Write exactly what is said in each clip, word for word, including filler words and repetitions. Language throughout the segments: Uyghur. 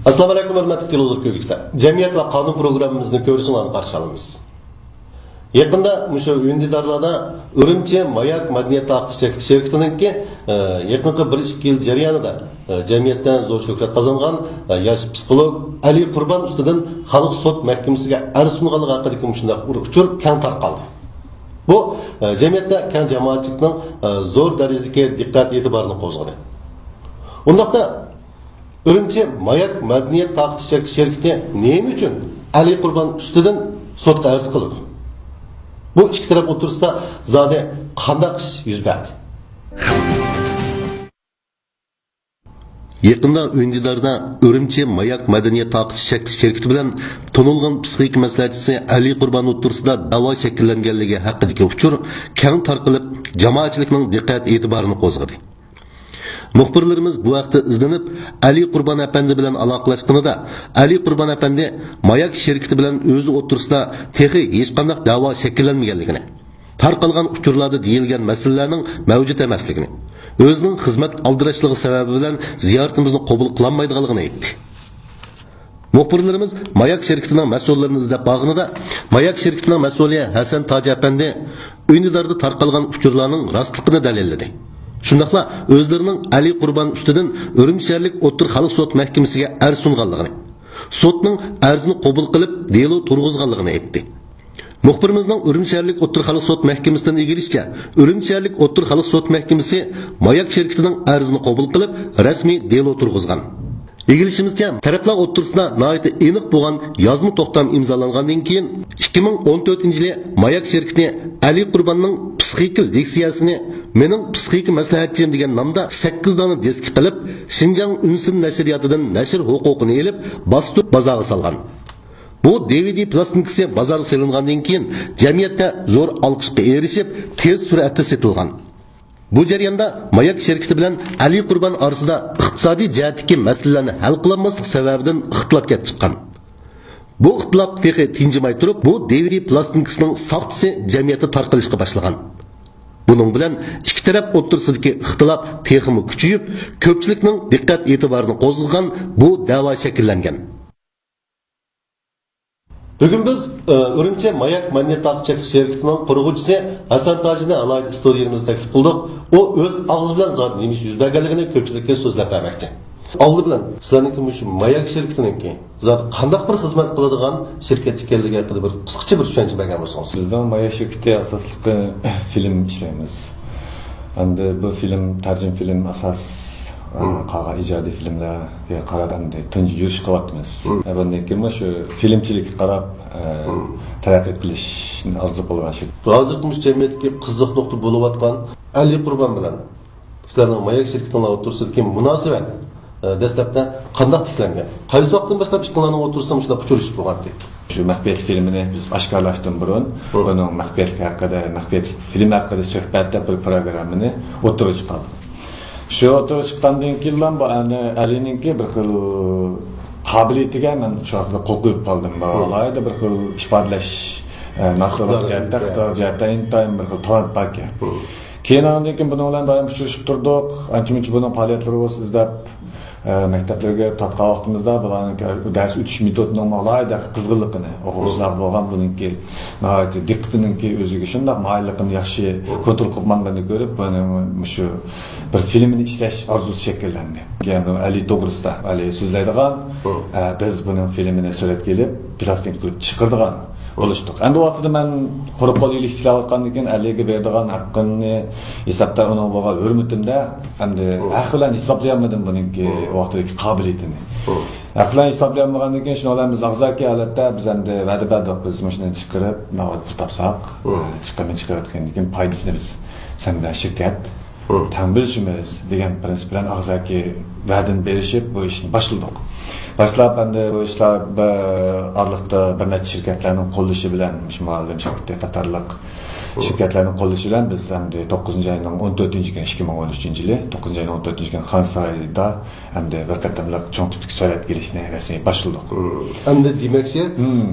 ئەسسالامۇئەلەيكۇم، ھۆرمەتلىك تېلېۋىزور كۆرگۈچىلەر. جەمئىيەت ۋە قانۇن پروگراممىمىزنى كۆرۈشۈڭلارنى قارشى ئالىمىز. يېقىندا مۇشۇ ھۈندىدارلاردا ئۈرۈمچى ماياك مەدەنىيەت تارقىتىش چەكلىك شىركىتىنىڭكى، ئە، يېقىنقى بىر ئىككى يىل جەريانىدا، ئە، جەمئىيەتتە زور شۆھرەت قازانغان، ئە، ياش پسىخولوگ ئەلى قۇربان ئۈستىدىن خەلق سوت مەھكىمىسىگە ئەرز سۇنغانلىقى ھەققىدىكى مۇشۇنداق بىر ئۇچۇر كەڭ تارقالدى. بۇ، ئە، جەمئىيەتتە كەڭ جامائەتچىلىكنىڭ، ئە، زور دەرىجىدىكى دىققەت ئېتىبارىنى قوزغىدى. ئۇنداقتا، ئۈرۈمچى ماياك مەدەنىيەت تارقىتىش چەكلىك شىركىتى نېمە ئۈچۈن ئەلى قۇربان ئۈستىدىن سوتقا ئەرز قىلىدۇ؟ بۇ ئىككى تەرەپ ئوتتۇرىسىدا زادى قانداق ئىش يۈز بەردى؟ يېقىندا ئۈندىداردا ئۈرۈمچى ماياك مەدەنىيەت تارقىتىش چەكلىك شىركىتى بىلەن تونۇلغان پسىخىكا مەسلىھەتچىسى ئەلى قۇربان ئوتتۇرىسىدا دەۋا شەكىللەنگەنلىكى ھەققىدىكى ئۇچۇر كەڭ تارقىلىپ، جامائەتچىلىكنىڭ دىققەت ئېتىبارىنى قوزغىدى. مۇخبىرلىرىمىز بۇ ھەقتە ئىزدىنىپ، ئەلى قۇربان ئەپەندى بىلەن ئالاقىلەشكىنىدە، ئەلى قۇربان ئەپەندى ماياك شىركىتى بىلەن ئۆزى ئوتتۇرىسىدا تېخى ھېچقانداق دەۋا شەكىللەنمىگەنلىكىنى، تارقالغان ئۇچۇرلاردا دېيىلگەن مەسىلىلەرنىڭ مەۋجۇت ئەمەسلىكىنى، ئۆزىنىڭ خىزمەت ئالدىراشلىقى سەۋەبى بىلەن زىيارىتىمىزنى قوبۇل قىلالمايدىغانلىقىنى ئېيتتى. مۇخبىرلىرىمىز ماياك شىركىتىنىڭ مەسئۇللىرىنى ئىزدەپ بارغىنىدا، ماياك شىركىتىنىڭ مەسئۇلى ھەسەن تاجى ئەپەندى ئۈندىداردا تارقالغان ئۇچۇرلارنىڭ راستلىقىنى دەلىللىدى. شۇنداقلا ئۆزلىرىنىڭ ئەلى قۇربان ئۈستىدىن ئۈرۈمچى شەھەرلىك ئوتتۇرا خەلق سوت مەھكىمىسىگە ئەرز سۇنغانلىقىنى، سوتنىڭ ئەرزىنى قوبۇل قىلىپ، دېلو تۇرغۇزغانلىقىنى ئېيتتى. مۇخبىرىمىزنىڭ ئۈرۈمچى شەھەرلىك ئوتتۇرا خەلق سوت مەھكىمىسىدىن ئىگىلىشىچە، ئۈرۈمچى شەھەرلىك ئوتتۇرا خەلق سوت مەھكىمىسى ماياك شىركىتىنىڭ ئەرزىنى قوبۇل قىلىپ، رەسمىي دېلو تۇرغۇزغان. ئىگىلىشىمىزچە، تەرەپلەر ئوتتۇرىسىدا ناھايىتى ئېنىق بولغان يازما توختام ئىمزالانغاندىن كېيىن، ئىككى مىڭ ئون تۆتىنچى يىلى ماياك شىركىتى ئەلى قۇرباننىڭ پسىخىكا لېكسىيەسىنى مېنىڭ پسىخىكا مەسلىھەتچىم دېگەن نامدا سەككىز دانە دىسكا قىلىپ، شىنجاڭ ئۈنسىن نەشرىياتىدىن نەشر ھوقۇقىنى ئېلىپ، باستۇرۇپ بازارغا سالغان. بۇ دى ۋى دى پىلاستىنكىسى بازارغا سېلىنغاندىن كېيىن، جەمئىيەتتە زور ئالقىشقا ئېرىشىپ، تېز سۈرئەتتە سېتىلغان. بۇ جەرياندا ماياك شىركىتى بىلەن ئەلى قۇربان ئارىسىدا ئىقتىسادىي جەھەتتىكى مەسىلىلەرنى ھەل قىلالماسلىق سەۋەبىدىن ئىختىلاپ كېلىپ چىققان. بۇ ئىختىلاپ تېخى تىنجىماي تۇرۇپ، بۇ دى ۋى دى پىلاستىنكىسىنىڭ ساختىسى جەمئىيەتتە تارقىلىشقا باشلىغان. بۇنىڭ بىلەن ئىككى تەرەپ ئوتتۇرىسىدىكى ئىختىلاپ تېخىمۇ كۈچىيىپ، كۆپچىلىكنىڭ دىققەت ئېتىبارىنى قوزغىغان بۇ دەۋا شەكىللەنگەن. بۈگۈن بىز، ئە، ئۈرۈمچى ماياك مەدەنىيەت تارقىتىش چەكلىك شىركىتىنىڭ قۇرغۇچىسى ھەسەن تاجىنى ئالاھىدە ئىستۇدىيىمىزغا تەكلىپ قىلدۇق. ئۇ ئۆز ئاغزى بىلەن زادى نېمە ئىش يۈز بەرگەنلىكىنى كۆپچىلىككە سۆزلەپ بەرمەكچى. ئالدى بىلەن سىلەرنىڭكى مۇشۇ ماياك شىركىتىنىڭكى زادى قانداق بىر خىزمەت قىلىدىغان شىركەت ئىكەنلىكى ھەققىدە بىر قىسقىچە بىر چۈشەنچە بەرگەن بولسىڭىز. بىزنىڭ ماياك شىركىتى ئاساسلىقى فىلىم ئىشلەيمىز. ئەمدى بۇ فىلىم، تەرجىمە فىلىم ئاساس، ئە، مم. قالغان ئىجادىي فىلىملەرگە قاراپ ئەمدى تۇنجى يۈرۈش قىلىۋاتىمىز. مم. ئە، بۇندىن كېيىنمۇ شۇ فىلىمچىلىككە قاراپ، ئە، مم. تەرەققىي قىلىشنى ئارزۇ قىلغان شىركەت. ھازىرقى مۇشۇ جەمئىيەتتىكى قىزىق نۇقتا بولۇۋاتقان ئەلى قۇربان بىلەن سىلەرنىڭ ماياك شىركىتىڭلار ئوتتۇرىسىدىكى مۇناسىۋەت، ئە، دەسلەپتە قانداق تىكلەنگەن؟ قايسى ۋاقىتتىن باشلاپ ئىككىڭلارنىڭ ئوتتۇرىسىدا مۇشۇنداق ئۇچرىشىش بولغانتى؟ شۇ مەخپىيەتلىك فىلىمىنى بىز ئاشكارىلاشتىن بۇرۇن، مم. بۇنىڭ مەخپىيەتلىك ھەققىدە، مەخپىيەتلىك فىلىم ھەققىدە سۆھبەت دەپ بىر پروگراممىنى ئوتتۇرىغا چىقاردۇق. شۇ ئوتتۇرىغا چىققاندىن كېيىنلا بۇ ئەنە ئەلىنىڭكى بىر خىل قابىلىيىتىگە مەن شۇ ۋاقىتتا قول قويۇپ قالدىم. بۇ مم. ئالاھىدە بىر خىل ئىپادىلەش، ئە، ناخشىلىق ئىقتىدارى جەھەتتە، بولىدىكەن. ئىقتىدار جەھەتتە ئىنتايىن بىر خىل تالانت باركەن. مم. كېيىن ئاندىن كېيىن بۇنىڭ بىلەن دائىم ئۇچرىشىپ تۇردۇق. ئانچە-مۇنچە بۇنىڭ پائالىيەتلىرى بولسا ئىزدەپ، ئە، مەكتەپلەرگە تارتقان ۋاقتىمىزدا بۇلارنىڭكى دەرس ئۆتۈش مېتودىنىڭ ئالاھىدە قىزغىنلىقىنى، ئوقۇغۇچىلارغا بولغان بۇنىڭكى ناھايىتى دىققىتىنىڭكى ئۆزىگە شۇنداق مايىللىقىنى ياخشى كونترول قىلىپ ماڭغىنىنى كۆرۈپ، مانا مۇشۇ بىر فىلىمنى ئىشلەش ئارزۇسى شەكىللەندى. يەنى ئەلى توغرىسىدا، ئەلى سۆزلەيدىغان، ئە، بىز بۇنىڭ فىلىمىنى سۈرەتكە ئېلىپ، پىلاستىنكا قىلىپ چىقىرىدىغان بولۇشتۇق. ئەمدى ئۇ ۋاقتىدا مەن قۇرۇق قول ئېلىشىپ كېلىۋاتقاندىن كېيىن، ئەلىگە بېرىدىغان ھەققىمنى ھېسابتا ئۇنىڭغا بولغان ھۆرمىتىمدە ئەمدى ھەق بىلەن ھېسابلىيالمىدىم بۇنىڭكى ئۇ ۋاقتىدىكى قابىلىيىتىنى. ھەق بىلەن ھېسابلىيالمىغاندىن كېيىن، شۇنىڭ بىلەن بىز ئاغزاكى ھالەتتە بىز ئەمدى ۋەدە بەردۇق، بىز مۇشۇنى چىقىرىپ، ناۋادا پۇل تاپساق، چىقىرىمىنى چىقىرىۋەتكەندىن كېيىن پايدىسىنى بىز سەن بىلەن شىركەت تەڭ بۆلۈشىمىز دېگەن پىرىنسىپ بىلەن ئاغزاكى ۋەدىنى بېرىشىپ، بۇ ئىشنى باشلىدۇق. باشلاپ، ئەمدى بۇ ئىشلار بىر ئارىلىقتا بىر نەچچە شىركەتلەرنىڭ قوللىشى بىلەن، مۇشۇ مۇئەللىم شىركىتى قاتارلىق شىركەتلەرنىڭ قوللىشى بىلەن بىز ئەمدى توققۇزىنچى ئاينىڭ ئون تۆتىنچى كۈنى، ئىككى مىڭ ئون ئۈچىنچى يىلى، توققۇزىنچى ئاينىڭ ئون تۆتىنچى كۈنى خان سارىيىدا ئەمدى بىر قېتىملىق چوڭ تىپتىكى سۈرەتكە ئېلىشنى رەسمىي باشلىدۇق. ئەمدى دېمەكچى،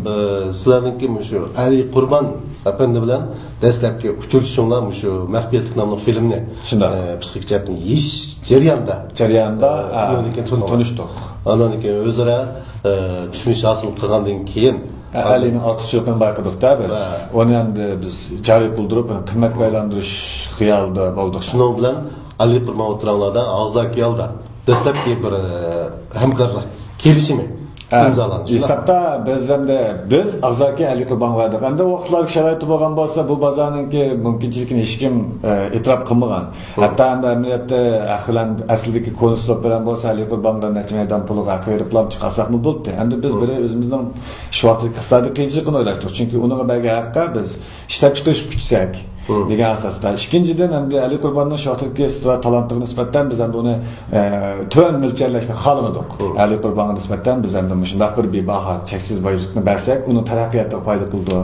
ئە، سىلەرنىڭكى مۇشۇ ئەلى قۇربان ئەپەندى بىلەن دەسلەپكى ئۇچرىشىشىڭلار مۇشۇ مەخپىيەتلىك ناملىق فىلىمنى، شۇنداق. ئە، پسىخىك جەھەتتىن يېشىش جەريانىدا، چەرياندا، ئە، ئە، ئۇنىڭدىن كېيىن تونۇق. تونۇشتۇق. ئاندىن كېيىن ئۆزئارا، ئە، چۈشىنىش ھاسىل قىلغاندىن كېيىن، ئە، ئەلىنىڭ ئارتۇقچىلىقىنى بايقىدۇق-دە بىز. ۋە ئۇنى ئەمدى بىز جارى قىلدۇرۇپ، ئۇنى قىممەتكە ئايلاندۇرۇش خىيالىدا بولدۇق. شۇنىڭ بىلەن ئەلى قۇربان ئوتتۇراڭلاردا ئاغزاكى ھالدا دەسلەپكى بىر، ئە، ھەمكارلىق كېلىشىمى ھە، ئىمزالاندى، شۇنداق؟ ھېسابتا بىز ئەمدى، بىز ئاغزاكى ئەلى قۇربانغا بەردۇق. ئەمدى ۋاقىتلار شارائىتى بولغان بولسا، بۇ بازارنىڭكى مۇمكىنچىلىكىنى ھېچكىم، ئە، ئېتىراپ قىلمىغان. ھە. ھەتتا ئەمدى ئەمەلىيەتتە ھەق بىلەن، ئەسلىدىكى كونا ئۇسلۇب بىلەن بولسا، ئەلى قۇربانغا نەچچە مىليون پۇلغا ھەق بېرىپلا چىقارساقمۇ بولدى. ئەمدى بىز ھە. بىرى ئۆزىمىزنىڭ شۇ ۋاقىتتىكى ئىقتىسادىي قىيىنچىلىقىنى ئويلاشتۇق. چۈنكى ئۇنىڭغا بەرگەن ھەققە بىز ئىشلەپچىقىرىش كۈچىسەك ھە. دېگەن ئاساستا. ئىككىنچىدىن، ئەمدى ئەلى قۇرباننىڭ شۇ ۋاقىتتىكى ئىستىلات تالانتىغا نىسبەتەن بىز ئەمدى ئۇنى، ئە، تۆۋەن مۆلچەرلەشنى خالىمىدۇق. ھە. ئەلى قۇربانغا نىسبەتەن بىز ئەمدى مۇشۇنداق بىر بىباھا، چەكسىز بايلىقنى بەرسەك، ئۇنىڭ تەرەققىياتىغا پايدا قىلىدۇ.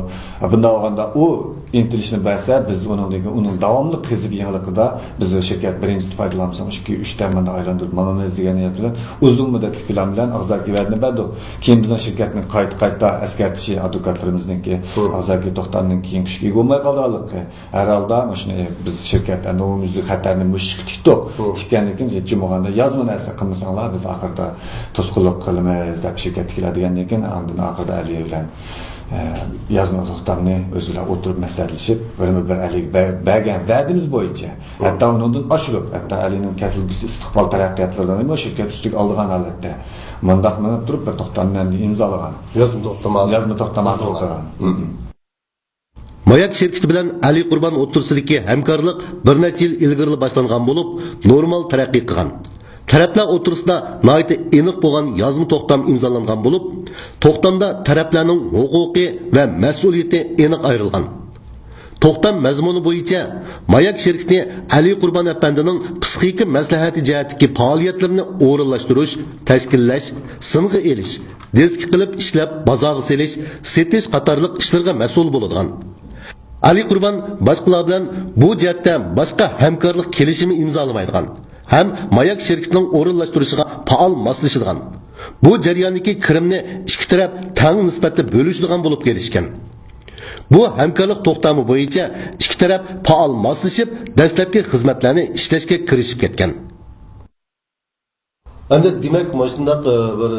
بۇنداق بولغاندا ئۇ ئىنتىلىشنى بەرسە، بىز ئۇنىڭدىن كېيىن ئۇنىڭ داۋاملىق قېزىپ يېڭىلىقىدا بىز شىركەت بىرىنچىسى پايدىلانمىساق، ئىككى، ئۈچ تەمىندا ئايلاندۇرۇپ ماڭىمىز دېگەن نىيەت بىلەن ئۇزۇن مۇددەتلىك پىلان بىلەن ئاغزاكى ۋەدىنى بەردۇق. كېيىن بىزنىڭ شىركەتنىڭ قايتا-قايتا ئەسكەرتىشى، ئادۋوكاتلىرىمىزنىڭكى ھە. ئاغزاكى توختامنىڭ كېيىن كۈچكە ئىگە بولماي قالغانلىقى، ھەر ھالدا مۇشۇنى بىز شىركەت ئەمدى ئومۇميۈزلۈك خەتەرنى مۇشۇ ئىشقا تىكتۇق. ھە. تىككەندىن كېيىن، ھېچ بولمىغاندا يازما نەرسە قىلمىساڭلار، بىز ئاخىرىدا توسقۇنلۇق قىلىمىز دەپ شىركەتتىكىلەر دېگەندىن كېيىن، ئاندىن ئاخىرىدا ئەلى بىلەن، ئە، يازما توختامنى ئۆزى بىلەن ئولتۇرۇپ مەسلىھەتلىشىپ، بىرمۇ بىر ئەلىگە بە-، بەرگەن ۋەدىمىز بويىچە، ھە. ھەتتا ئۇنىڭدىن ئاشۇرۇپ، ھەتتا ئەلىنىڭ كەلگۈسى ئىستىقبال تەرەققىياتلىرىنى شىركەت ئۈستىگە ئالىدىغان ھالەتتە مۇنداق مېڭىپ تۇرۇپ بىر توختامنى ئەمدى ئىمزالىغان. يازما توختام ھاسىل. يازما توختام ھاسىل قىلغان. ماياك شىركىتى بىلەن ئەلى قۇربان ئوتتۇرىسىدىكى ھەمكارلىق بىر نەچچە يىل ئىلگىرىلا باشلانغان بولۇپ، نورمال تەرەققىي قىلغان. تەرەپلەر ئوتتۇرىسىدا ناھايىتى ئېنىق بولغان يازما توختام ئىمزالانغان بولۇپ، توختامدا تەرەپلەرنىڭ ھوقۇقى ۋە مەسئۇلىيىتى ئېنىق ئايرىلغان. توختام مەزمۇنى بويىچە ماياك شىركىتى ئەلى قۇربان ئەپەندىنىڭ پسىخىكا مەسلىھەتى جەھەتتىكى پائالىيەتلىرىنى ئورۇنلاشتۇرۇش، تەشكىللەش، سىنغا ئېلىش، دىسكا قىلىپ ئىشلەپ بازارغا سېلىش، سېتىش قاتارلىق ئىشلىرىغا مەسئۇل بولىدىغان. ئەلى قۇربان باشقىلار بىلەن بۇ جەھەتتە باشقا ھەمكارلىق كېلىشىمى ئىمزالىمايدىغان ھەم ماياك شىركىتىنىڭ ئورۇنلاشتۇرۇشىغا پائال ماسلىشىدىغان، بۇ جەرياندىكى كىرىمنى ئىككى تەرەپ تەڭ نىسبەتتە بۆلۈشىدىغان بولۇپ كېلىشكەن. بۇ ھەمكارلىق توختامى بويىچە ئىككى تەرەپ پائال ماسلىشىپ، دەسلەپكى خىزمەتلەرنى ئىشلەشكە كىرىشىپ كەتكەن. ئەمدى دېمەك، مۇشۇنداق، ئە، بىر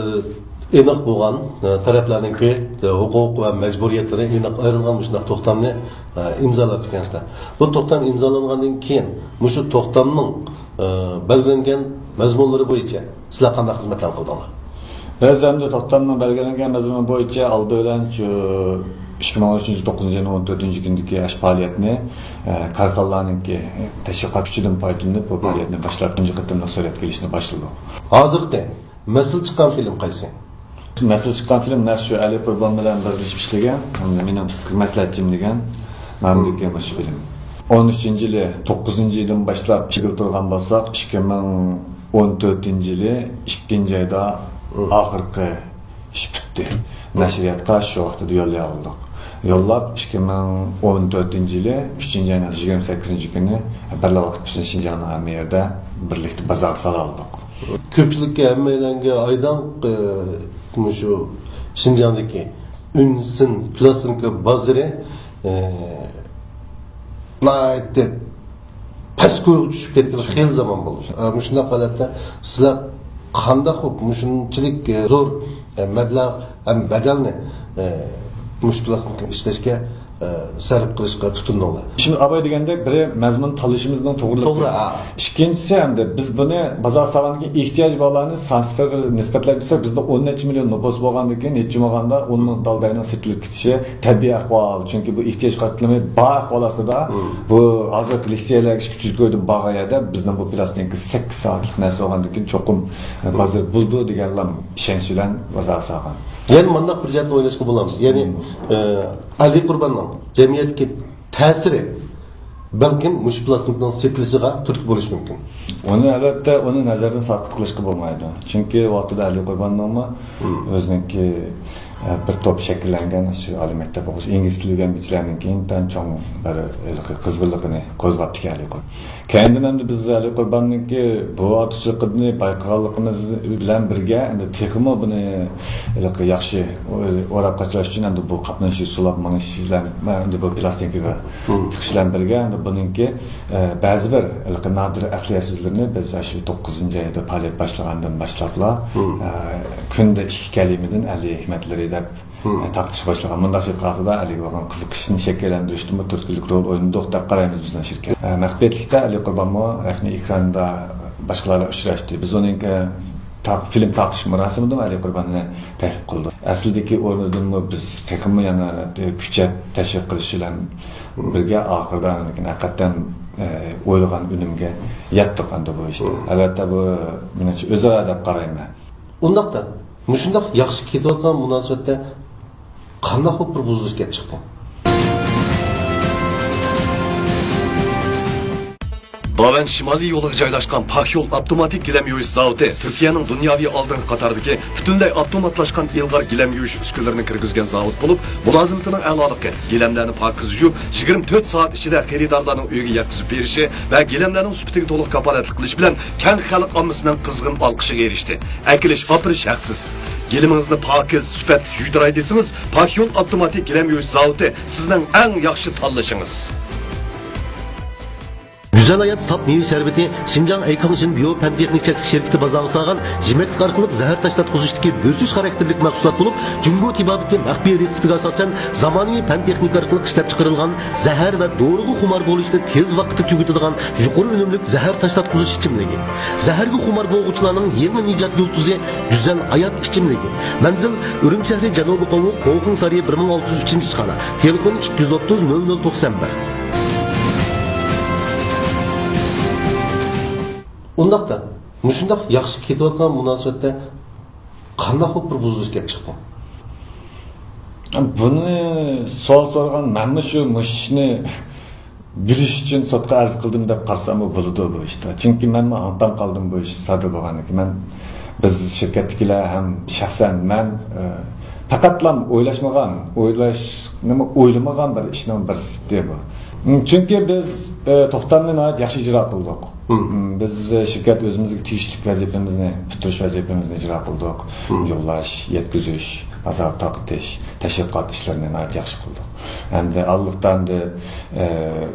ئېنىق بولغان، ئە، تەرەپلەرنىڭكى، ئە، ھوقۇق ۋە مەجبۇرىيەتلىرى ئېنىق ئايرىلغان مۇشۇنداق توختامنى، ئە، ئىمزالاپتىكەنسىلەر. بۇ توختام ئىمزالانغاندىن كېيىن مۇشۇ توختامنىڭ، ئە، بەلگىلەنگەن مەزمۇنلىرى بويىچە سىلەر قانداق خىزمەتلەرنى قىلدىڭلار؟ بىز ئەمدى توختامنىڭ بەلگىلەنگەن مەزمۇنى بويىچە ئالدى بىلەن شۇ ئىككى مىڭ ئون ئۈچىنچى يىل توققۇزىنچى ئاينىڭ ئون تۆتىنچى كۈنىدىكى ئاشۇ پائالىيەتنى، ئە، كارخانىلارنىڭكى تەشۋىقات كۈچىدىن پايدىلىنىپ، بۇ پائالىيەتنى باشلاپ، تۇنجى قېتىملىق سۈرەتكە ئېلىشنى باشلىدۇق. ھازىرقى مەسىلە چىققان فىلىم قايسى؟ مەسىلە چىققان فىلىم نەق شۇ ئەلى قۇربان بىلەن بىرلىشىپ ئىشلىگەن، مېنىڭ پىسخىك مەسلىھەتچىم دېگەن نامىدىكى مۇشۇ فىلىم. ئون ئۈچىنچى يىلى، توققۇزىنچى يىلدىن باشلاپ چېكىلىپ تۇرغان بولساق، ئىككى مىڭ ئون تۆتىنچى يىلى ئىككىنچى ئايدا ئاخىرقى ئىش پۈتتى. نەشرىياتقا شۇ ۋاقتىدا يوللىيالىدۇق. يوللاپ، ئىككى مىڭ ئون تۆتىنچى يىلى ئۈچىنچى ئاينىڭ يىگىرمە سەككىزىنچى كۈنى بىرلا ۋاقىت پۈتۈن شىنجاڭنىڭ ھەممە يېرىدە بىرلىكتە بازارغا سالالىدۇق. كۆپچىلىككە، ھەممەيلەنگە ئايدىڭ، ئى، مۇشۇ شىنجاڭدىكى ئۈن سىن پلاستىنكا بازىرى، ئى، ناھايىتى پەس كويغا چۈشۈپ كەتكىلى خېلى زامان بولدى. ئە، مۇشۇنداق ھالەتتە سىلەر قانداق بولۇپ مۇشۇنچىلىك، ئە، زور، ئە، مەبلەغ ھەم بەدەلنى، ئە، مۇشۇ پىلاستىنكىنى ئىشلەشكە، ئە، سەرپ قىلىشقا تۇتۇندۇڭلار؟ شۇ ئاباي دېگەندەك، بىرى مەزمۇن تاللىشىمىزنىڭ توغرىلىقى. توغرا، ھە. ئىككىنچىسى، ئەمدى بىز بۇنى بازار سالغاندىن كېيىن ئېھتىياج بارلارنى سانسىتىرغا نىسبەتلەپ كەلسەك، بىزدە ئون نەچچە مىليون نوپۇس بولغاندىن كېيىن، ھېچ بولمىغاندا ئون مىڭ دالداينىڭ سېتىلىپ كېتىشى تەبىئىي ئەھۋال. چۈنكى بۇ ئېھتىياج قاتلىمى بار ئەھۋال ئاستىدا، بۇ ھازىر لىتسېيلەرگە ئىككى يۈز كويدىن بارغان يەردە بىزنىڭ بۇ پىلاستىنكا سەككىز سائەتلىك نەرسە بولغاندىكىن چوقۇم، ئە، بازار بولىدۇ دېگەنلا ئىشەنچ بىلەن بازار سالغان. يەنە مۇنداق بىر جەھەتتىن ئويلاشقا بولامدۇ؟ يەنى، ئە، ئەلى قۇرباننىڭ جەمئىيەتتىكى تەسىرى بەلكىم مۇشۇ پىلاستىنكىنىڭ سېتىلىشىغا تۈرتكە بولۇشى مۇمكىن. ئۇنى، ئەلۋەتتە، ئۇنى نەزەردىن ساقىت قىلىشقا بولمايدۇ. چۈنكى ۋاقتىدا ئەلى قۇرباننىڭمۇ ئۆزىنىڭكى بىر توپ شەكىللەنگەن شۇ ئالىي مەكتەپ ئوقۇغۇچى، ئىنگلىز تىلى ئۆگەنگۈچىلەرنىڭكى ئىنتايىن چوڭ بىر ھېلىقى قىزغىنلىقىنى قوزغاپتىكەن ھېلىقى. كەينىدىن ئەمدى بىز ئەلى قۇرباننىڭكى بۇ ئارتۇقچىلىقىنى بايقىغانلىقىمىز بىلەن بىرگە، ئەمدى تېخىمۇ بۇنى ھېلىقى ياخشى ئوراپ قاچىلاش ئۈچۈن ئەمدى بۇ قاتنىشى سۇلاپ مېڭىش بىلەن مەن ئەمدى بۇ پىلاستىنكىغا تىقىش بىلەن بىرگە، ئەمدى بۇنىڭكى، ئە، بەزى بىر ھېلىقى نادىر ئەقلىيەت سۆزلىرىنى بىز شۇ توققۇزىنچى ئايدا پائالىيەت باشلىغاندىن باشلاپلا، ئە، كۈندە ئىككى كەلىمىدىن ئەلى ھېكمەتلىرى دەپ تارقىتىش باشلىغان. مۇنداق ئېيتقاندا، ئەلىگە بولغان قىزىقىشنى شەكىللەندۈرۈشتىمۇ تۈرتكىلىك رول ئوينىدۇق دەپ قارايمىز بىزنىڭ شىركەت. ئە، مەخپىيەتلىكتە ئەلى قۇربانمۇ رەسمىي ئېكراندا باشقىلار بىلەن ئۇچراشتى. بىز ئۇنىڭ تا-، فىلىم تارقىتىش مۇراسىمىدىمۇ ئەلى قۇرباننى تەكلىپ قىلدۇق. ئەسلىدىكى ئورنىدىنمۇ بىز تېخىمۇ يەنە كۈچەپ تەشۋىق قىلىش بىلەن بىرگە، ئاخىرىدا ھەقىقەتەن، ئە، ئويلىغان ئۈنۈمگە يەتتۇق ئەمدى بۇ ئىشتا. ئەلۋەتتە، بۇ مېنىڭچە ئۆزئارا دەپ قارايمەن. ئۇنداقتا، مۇشۇنداق ياخشى كېتىۋاتقان مۇناسىۋەتتە قانداق بولۇپ بىر بۇزۇلۇش كەپ چىقتى؟ باۋەن شىمالىي يولىغا جايلاشقان پاكيول ئاپتوماتىك گىلەم يۇيۇش زاۋۇتى تۈركىيەنىڭ دۇنياۋى ئالدىنقى قاتاردىكى پۈتۈنلەي ئاپتوماتلاشقان ئىلغار گىلەم يۇيۇش ئۈسكۈنىلىرىنى كىرگۈزگەن زاۋۇت بولۇپ، مۇلازىمىتىنىڭ ئەلالىقى، گىلەملەرنى پاكىز يۇيۇپ، يىگىرمە تۆت سائەت ئىچىدە خېرىدارلارنىڭ ئۆيىگە يەتكۈزۈپ بېرىشى ۋە گىلەملەرنىڭ سۈپىتىگە تولۇق كاپالەتلىك قىلىش بىلەن كەڭ خەلق ئاممىسىنىڭ قىزغىن ئالقىشىغا ئېرىشتى. ئەكېلىش، ئاپىرىش ھەقسىز. گىلىمىڭىزنى پاكىز، سۈپەتلىك يۇيدۇراي دېسىڭىز، پاكيول ئاپتوماتىك گىلەم يۇيۇش زاۋۇتى سىزنىڭ ئەڭ ياخشى تاللىشىڭىز. گۈزەل ھايات ساپ مېۋە شەربىتى شىنجاڭ ئەيكاڭشىن بىيو پەن تېخنىك چەكلىك شىركىتى بازارغا سالغان يېمەكلىك ئارقىلىق زەھەر تاشلاتقۇزۇشتىكى بۆسۈش خاراكتېرلىك مەھسۇلات بولۇپ، جۇڭگو تېبابىتى مەخپىي رېتسېپىگە ئاساسەن زامانىۋى پەن تېخنىكا ئارقىلىق ئىشلەپچىقىرىلغان زەھەر ۋە دورىغا خۇمار بولۇشنى تېز ۋاقىتتا تۈگىتىدىغان يۇقىرى ئۈنۈملۈك زەھەر تاشلاتقۇزۇش ئىچىملىكى. زەھەرگە خۇمار بولغۇچىلارنىڭ يېڭى نىجات يۇلتۇزى گۈزەل ھايات ئىچىملىكى. مەنزىل: ئۈرۈمچى شەھىرى جەنۇبىي قوۋۇق، پوخىڭ سارىيى بىر مىڭ ئالتە يۈز ئۈچىنچى ئىشخانا. تېلېفون: ئىككى يۈز ئوتتۇز، نۆل نۆل توقسان بىر. ئۇنداقتا، مۇشۇنداق ياخشى كېتىۋاتقان مۇناسىۋەتتە قانداق بولۇپ بىر بۇزۇلۇش كەپ چىقتى؟ بۇنى سوئال سورىغان مەنمۇ شۇ مۇشۇ ئىشنى بىلىش ئۈچۈن سوتقا ئەرز قىلدىم دەپ قارىساممۇ بولىدۇ بۇ ئىشتا. چۈنكى مەنمۇ ھاڭ-تاڭ قالدىم بۇ ئىش سادىر بولغاندىن كېيىن. مەن، بىز شىركەتتىكىلەر ھەم شەخسەن مەن، ئە، پەقەتلا ئويلاشمىغان، ئويلاشنىمۇ ئويلىمىغان بىر ئىشنىڭ بىرسى بۇ. چۈنكى بىز، ئە، توختامنى ناھايىتى ياخشى ئىجرا قىلدۇق. مم. مم، بىز، ئە، شىركەت ئۆزىمىزگە تېگىشلىك ۋەزىپىمىزنى، پۈتتۈرۈش ۋەزىپىمىزنى ئىجرا قىلدۇق. مم. يوللاش، يەتكۈزۈش، بازارغا تارقىتىش، تەشۋىق قىلىش ئىشلىرىنى ناھايىتى ياخشى قىلدۇق. ئەمدى ئارىلىقتا ئەمدى، ئە،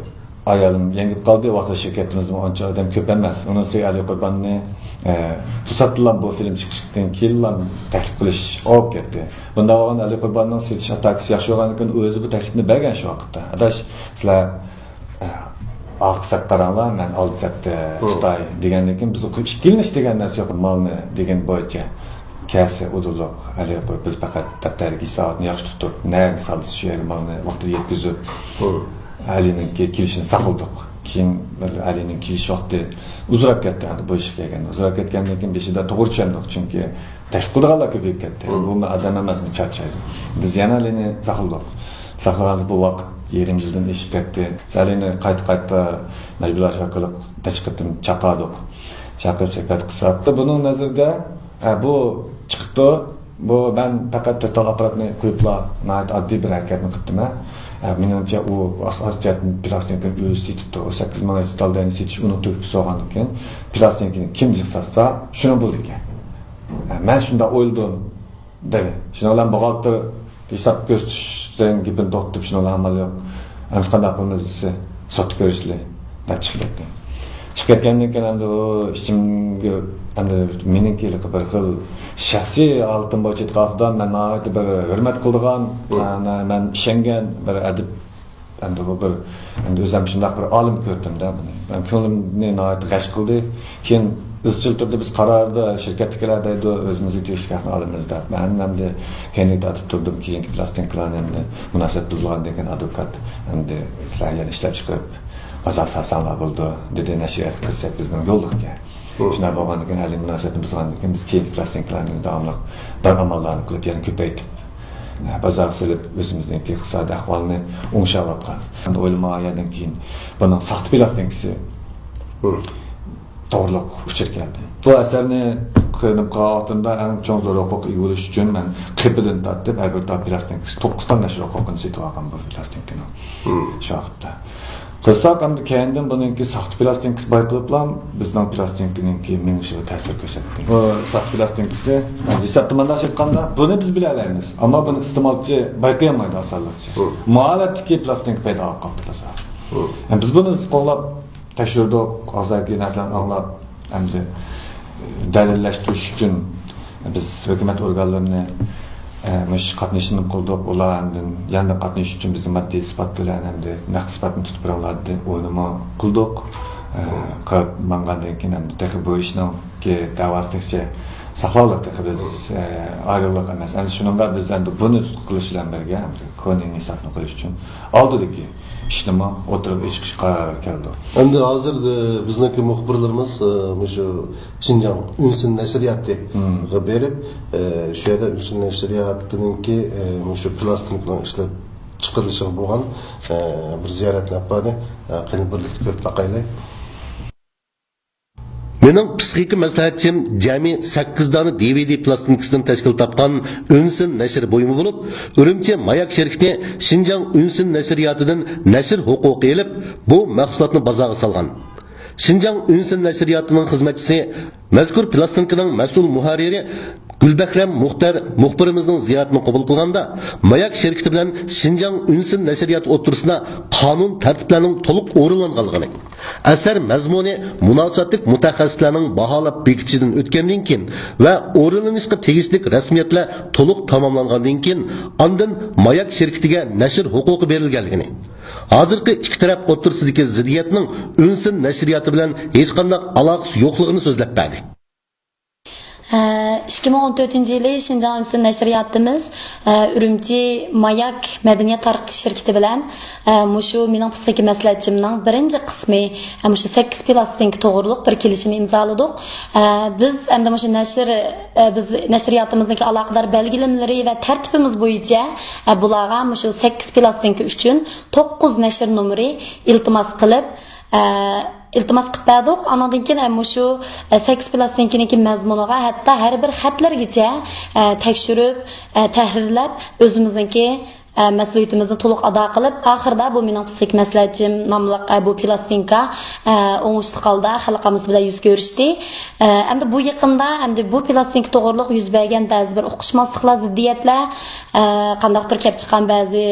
ئايالىم يەڭگىپ قالدى، ۋاقتىدا شىركىتىمىزدىمۇ ئانچە ئادەم كۆپ ئەمەس. ئۇنىڭ ئۈستىگە ئەلى قۇرباننى، ئە، توساتتىنلا بۇ فىلىم چىقىشتىن كېيىنلا تەكلىپ قىلىش ئاۋۇپ كەتتى. بۇنداق بولغان ئەلى قۇرباننىڭ سېتىش ئاتاكىسى ياخشى بولغاندىكىن، ئۇ ئۆزى بۇ تەكلىپنى بەرگەن شۇ ۋاقىتتا. ئاداش، سىلەر ئارقا سەپكە قاراڭلار، مەن ئالدى سەپتە تۇتاي دېگەندىن كېيىن، بىز ئىككىلىنىش دېگەن نەرسە يوق، مالنى دېگەن بويىچە كەلسە ئۇدۇللۇق. ئەلى قۇرۇپ بىز پەقەت دەپتەردىكى ھېساباتنى ياخشى تۇتۇپ، نەگە سالسا شۇ يەرگە مالنى ۋاقتىدا يەتكۈزۈپ، ئەلىنىڭكى كېلىشىنى ساقلىدۇق. كېيىن ئەلىنىڭ كېلىش ۋاقتى ئۇزىراپ كەتتى. ئەمدى بۇ ئىشقا كەلگەندە، ئۇزىراپ كەتكەندىن كېيىن بېشىدا توغرا چۈشەندۇق، چۈنكى تەكلىپ قىلىدىغانلار كۆپىيىپ كەتتى. بۇ ئادەم ھەممىسىنى چارچايدۇ. بىز يەنە ئەلىنى ساقلىدۇق. ساقلىغانسېرى بۇ ۋاقىت يېرىم يىلدىن ئېشىپ كەتتى. بىز ئەلىنى قايتا-قايتا مەجبۇرلاش ئارقىلىق نەچچە قېتىم چاقىردۇق. چاقىرىپ سۆھبەت قىلساق، بۇنىڭ نەزىرىدە، ئە، بۇ چىقىپتۇ. بۇ مەن پەقەت تۆت تال ئاپپاراتنى قويۇپلا ناھايىتى ئاددىي بىر ھەرىكەتنى قىپتىمەن. ئە، مېنىڭچە ئۇ ئاساسىي جەھەتتىن پىلاستىنكىنى ئۆزى سېتىپتۇ. ئۇ سەككىز مىڭ تال دەينى سېتىش ئۇنىڭ تۆھپىسى بولغاندىكىن، پىلاستىنكىنى كىم جىق ساتسا، شۇنىڭ پۇلى ئىكەن. ئە، مەن شۇنداق ئويلىدىم. دېدى. شۇنىڭ بىلەن بوغالتىر ھېساب كۆرسىتىشتىن گېپىنى توختىتىپ، شۇنىڭ بىلەن ئامال يوق. ئەمىسە قانداق قىلىمىز دېسە، سوتتا كۆرۈشلى دەپ چىقىپ كەتتى. چىقىپ كەتكەندىن كېيىن ئەمدى ئۇ ئىچىمگە، ئەمدى مېنىڭكى بىر خىل شەخسىي ھالىتىم بويىچە ئېيتقاندا، مەن ناھايىتى بىر ھۆرمەت قىلىدىغان، مەن، مەن ئىشەنگەن بىر ئەدىب ئەمدى بۇ بىر، ئەمدى ئۆزۈم شۇنداق بىر ئالىم كۆردۈمدە بۇنى. مەن كۆڭلۈمنى ناھايىتى غەش قىلدى. كېيىن ئىزچىل تۇردى، بىز قاراردا شىركەتتىكىلەر دەيدۇ، ئۆزىمىزگە تېگىشلىك ھەقنى ئالىمىز دەپ. مەن ئەمدى كەينىدە ئاتىپ تۇردۇم، كېيىنكى پىلاستىنكىلارنى ئەمدى مۇناسىۋەت بۇزۇلغاندىن كېيىن ئادۋوكات ئەمدى سىلەر يەنە ئىشلەپ چىقىپ بازار سالساڭلار بولىدۇ دېدى، نەشرىياتقا كىرسەك بىزنىڭ يوللۇقكەن. شۇنداق بولغاندىن كېيىن، ھەلى مۇناسىۋەتنى بۇزغاندىن كېيىن، بىز كېيىنكى پىلاستىنكىلارنى داۋاملىق دار ئاماللارنى قىلىپ، يەنە كۆپەيتىپ، بازارغا سېلىپ، ئۆزىمىزنىڭكى ئىقتىسادىي ئەھۋالنى ئوڭشاۋاتقان. ئەمدى ئويلىمىغان يەردىن كېيىن بۇنىڭ ساختا پىلاستىنكىسى توغرىلىق ئۇچۇر كەلدى. بۇ ئەسەرنى قىينىپ قالغان ۋاقتىمدا ئەڭ چوڭ زور ھوقۇق ئىگە بولۇش ئۈچۈن مەن قېپىدىن تارتىپ ھەر بىر تال پىلاستىنكىسى، توققۇز تال نەشر ھوقۇقىنى سېتىۋالغان بۇ پىلاستىنكىنىڭ. شۇ ۋاقىتتا. قىلساق، ئەمدى كەينىدىن بۇنىڭكى ساختا پىلاستىنكىسى بايقىلىپلا بىزنىڭ پىلاستىنكىنىڭكى مېڭىشىغا تەسىر كۆرسەتتى. بۇ ساختا پىلاستىنكىسى، ھېسابتا مانداق ئېيتقاندا، بۇنى بىز بىلەلەيمىز. ئەمما بۇنى ئىستېمالچى بايقىيالمايدۇ ئاسانلىقچە. مۇ ھالەتتىكى پىلاستىنكا پەيدا بولۇپ قاپتۇ بازار. بۇ، بىز بۇنى قوغلاپ تەكشۈردۇق، ئاغزاكى نەرسىلەرنى ئاڭلاپ، ئەمدى دەلىللەشتۈرۈش ئۈچۈن بىز ھۆكۈمەت ئورگانلىرىنى، ئە، مۇشۇ قاتنىشىشنى قىلدۇق. ئۇلار ئاندىن يەنە قاتنىشىش ئۈچۈن بىزدىن ماددىي ئىسپات بىلەن ھەمدە نەق ئىسپاتنى تۇتۇپ بېرىڭلار دېدى. ئۇنىمۇ قىلدۇق. ئە، قىلىپ ماڭغاندىن كېيىن ئەمدى تېخى بۇ ئىشنىڭكى دەۋاسى تېخىچە ساقلاۋلىق، تېخى بىز، ئە، ئايرىلدۇق ئەمەس. ئەمدى شۇنىڭغا بىز ئەمدى بۇنى قىلىش بىلەن بىرگە، ئەمدى كونا ھېسابنى قويۇش ئۈچۈن ئالدىدىكى ئىشنىمۇ ئوتتۇرىغا چىقىش قارارىغا كەلدۇق. ئەمدى ھازىر، ئە، بىزنىڭكى مۇخبىرلىرىمىز، ئە، مۇشۇ شىنجاڭ ئۈنسىن نەشرىياتىغا بېرىپ، ئە، شۇ يەردە ئۈنسىن نەشرىياتىنىڭكى، ئە، مۇشۇ پىلاستىنكىنىڭ ئىشلەپ چىقىرىلىشىغا بولغان، ئە، بىر زىيارەتنى ئېلىپ باردى. ئە، قېنى بىرلىكتە كۆرۈپ باقايلى. مېنىڭ پىسخىكا مەسلىھەتچىم جەمئىي سەككىز دانە دى ۋى دى پىلاستىنكىسىدىن تەشكىل تاپقان ئۈنسىن نەشر بۇيۇمى بولۇپ، ئۈرۈمچى ماياك شىركىتى شىنجاڭ ئۈنسىن نەشرىياتىدىن نەشر ھوقۇقى ئېلىپ، بۇ مەھسۇلاتنى بازارغا سالغان. شىنجاڭ ئۈنسىن نەشرىياتىنىڭ خىزمەتچىسى مەزكۇر پىلاستىنكىنىڭ مەسئۇل مۇھەررىرى گۈلبەھرەم مۇختەر مۇخبىرىمىزنىڭ زىيارىتىنى قوبۇل قىلغاندا، ماياك شىركىتى بىلەن شىنجاڭ ئۈنسىن نەشرىياتى ئوتتۇرىسىدا قانۇن تەرتىپلەرنىڭ تولۇق ئورۇنلانغانلىقىنى، ئەسەر مەزمۇنى مۇناسىۋەتلىك مۇتەخەسسىسلەرنىڭ باھالاپ بېكىتىشىدىن ئۆتكەندىن كېيىن ۋە ئورۇنلىنىشقا تېگىشلىك رەسمىيەتلەر تولۇق تاماملانغاندىن كېيىن، ئاندىن ماياك شىركىتىگە نەشر ھوقۇقى بېرىلگەنلىكىنى، ھازىرقى ئىككى تەرەپ ئوتتۇرىسىدىكى زىددىيەتنىڭ ئۈنسىن نەشرىياتى بىلەن ھېچقانداق ئالاقىسى يوقلۇقىنى سۆزلەپ بەردى. ئىككى مىڭ ئون تۆتىنچى يىلى شىنجاڭ ئۈنسىن نەشرىياتىمىز، ئە، ئۈرۈمچى ماياك مەدەنىيەت تارقىتىش شىركىتى بىلەن، ئە، مۇشۇ مېنىڭ پىسخىكا مەسلىھەتچىمنىڭ بىرىنچى قىسمى، ئە، مۇشۇ سەككىز پىلاستىنكا توغرۇلۇق بىر كېلىشىم ئىمزالىدۇق. ئە، بىز ئەمدى مۇشۇ نەشر، ئە، بىز نەشرىياتىمىزنىڭكى ئالاقىدار بەلگىلىمىلىرى ۋە تەرتىپىمىز بويىچە، ئە، بۇلارغا مۇشۇ سەككىز پىلاستىنكا ئۈچۈن توققۇز نەشر نومۇرى ئىلتىماس قىلىپ، ئە، ئىلتىماس قىلىپ بەردۇق. ئانىڭدىن كېيىن، ئە، مۇشۇ، ئە، سەككىز پىلاستىنكىنىڭكى مەزمۇنىغا، ھەتتا ھەر بىر خەتلىرىگىچە، ئە، تەكشۈرۈپ، ئە، تەھرىرلەپ، ئۆزىمىزنىڭكى، ئە، مەسئۇلىيىتىمىزنى تولۇق ئادا قىلىپ، ئاخىرىدا بۇ مېنىڭ پىسخىك مەسلىھەتچىم ناملىق، ئە، بۇ پىلاستىنكا، ئە، ئوڭۇشلۇق ھالدا خەلق ئاممىسى بىلەن يۈز كۆرۈشتى. ئە، ئەمدى بۇ يېقىندا، ئەمدى بۇ پىلاستىنكا توغرۇلۇق يۈز بەرگەن بەزى بىر ئۇقۇشماسلىقلار، زىددىيەتلەر، ئە، قانداقتۇر كەپ چىققان بەزى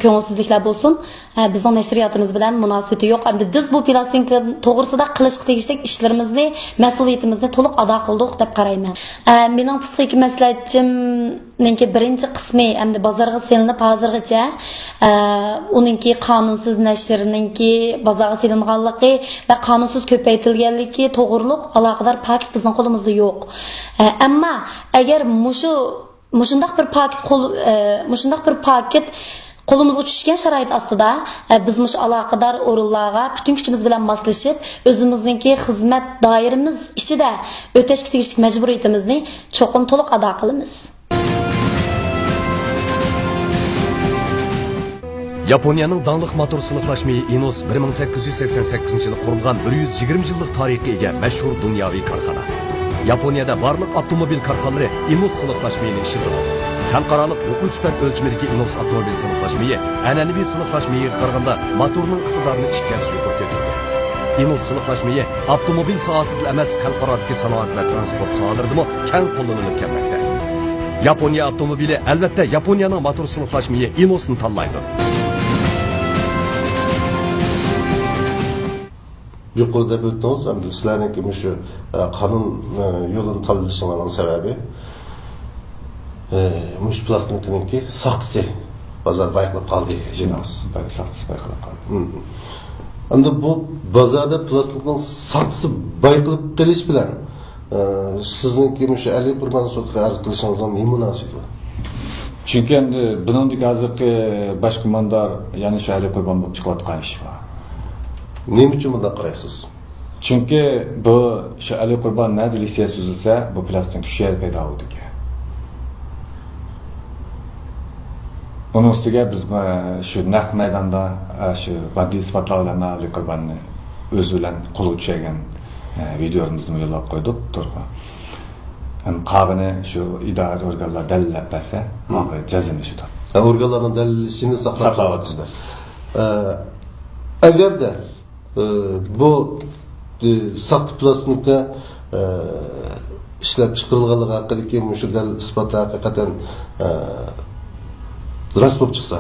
كۆڭۈلسىزلىكلەر بولسۇن، ئە، بىزنىڭ نەشرىياتىمىز بىلەن مۇناسىۋىتى يوق. ئەمدى بىز بۇ پىلاستىنكا توغرىسىدا قىلىشقا تېگىشلىك ئىشلىرىمىزنى، مەسئۇلىيىتىمىزنى تولۇق ئادا قىلدۇق دەپ قارايمەن. ئە، مېنىڭ پىسخىكا مەسلىھەتچىمنىڭكى بىرىنچى قىسمى ئەمدى بازارغا سېلىنىپ ھازىرغىچە، ئە، ئۇنىڭكى قانۇنسىز نەشرنىڭكى بازارغا سېلىنغانلىقى ۋە قانۇنسىز كۆپەيتىلگەنلىكى توغرۇلۇق ئالاقىدار پاكىت بىزنىڭ قولىمىزدا يوق. ئە، ئەمما ئەگەر مۇشۇ مۇشۇنداق بىر پاكىت قول-، ئە، مۇشۇنداق بىر پاكىت قولىمىزغا چۈشكەن شارائىت ئاستىدا، ئە، بىز مۇشۇ ئالاقىدار ئورۇنلارغا پۈتۈن كۈچىمىز بىلەن ماسلىشىپ، ئۆزىمىزنىڭكى خىزمەت دائىرىمىز ئىچىدە ئۆتەشكە تېگىشلىك مەجبۇرىيىتىمىزنى چوقۇم تولۇق ئادا قىلىمىز. ياپونىيەنىڭ داڭلىق موتور سىنىقلاش مېيى ئىنوس بىر مىڭ سەككىز يۈز سەكسەن سەككىزىنچى يىلى قۇرۇلغان بىر يۈز يىگىرمە يىللىق تارىخقا ئىگە مەشھۇر دۇنياۋى كارخانا. ياپونىيەدە بارلىق ئاپتوموبىل كارخانىلىرى ئىنوس سىنىقلاش مېيىنى ئىشلىتىدۇ. خەلقئارالىق يۇقىرى سۈپەت ئۆلچىمىدىكى ئىنوس ئاپتوموبىل سىنىقلاش مېيى ئەنئەنىۋى سىنىقلاش مېيىگە قارىغاندا موتورنىڭ ئىقتىدارىنى ئىككى ھەسسە يۇقىرى كۆتۈرگەن. ئىنوس سىنىقلاش مېيى ئاپتوموبىل ساھەسىدىلا ئەمەس، خەلقئارادىكى سانائەت ۋە تىرانسپورت ساھەلىرىدىمۇ كەڭ قوللىنىلىپ كەلمەكتە. ياپونىيە ئاپتوموبىلى، ئەلۋەتتە، ياپونىيەنىڭ موتور سىنىقلاش مېيى ئىنوسنى تاللايدۇ. يۇقىرىدا دەپ ئۆتتىڭىز، ئەمدى سىلەرنىڭكى مۇشۇ، ئە، قانۇن، ئە، يولىنى تاللىشىڭلارنىڭ سەۋەبى، ئە، مۇشۇ پىلاستىنكىنىڭكى ساختىسى بازار بايقىلىپ قالدى، دېدىڭىز. بەك ساختىسى بايقىلىپ قالدى. مم. ئەمدى بۇ بازاردا پىلاستىنكىنىڭ ساختىسى بايقىلىپ قېلىش بىلەن، ئە، سىزنىڭكى مۇشۇ ئەلى قۇرباننى سوتقا ئەرز قىلىشىڭىزنىڭ نېمە مۇناسىۋىتى بار؟ چۈنكى ئەمدى بۇنىڭدىكى ھازىرقى باش گۇماندار يەنە شۇ ئەلى قۇربان بولۇپ چىقىۋاتقان ئىش بار. نېمە ئۈچۈن بۇنداق قارايسىز؟ چۈنكى بۇ، شۇ ئەلى قۇربان نەدە لىسىيە سۈزۈلسە، بۇ پىلاستىنكا شۇ يەردە پەيدا بولىدىكەن. ئۇنىڭ ئۈستىگە بىز، ئە، شۇ نەق مەيداندا، ئە، شۇ ماددىي ئىسپاتلار بىلەن ئەلى قۇرباننى ئۆزى بىلەن قولغا چۈشۈرگەن، ئە، ۋىدېئولىرىمىزنى يوللاپ قويدۇق تورغا. ھەم قالغىنى شۇ ئىدارە ئورگانلار دەلىللەپ بەرسە، ھە، ئاخىرى جەزملىشىدۇ. ھە، ئورگانلارنىڭ دەلىللىشىنى ساقلاپ ساقلاۋاتىمىز. قالىۋاتىمىز. ئە، ئەگەردە، ئە، بۇ، ئە، ساختا پىلاستىنكا، ئە، ئىشلەپ چىقىرىلغانلىقى ھەققىدىكى مۇشۇ دەلىل ئىسپاتلار ھەقىقەتەن، ئە، راست بولۇپ چىقسا،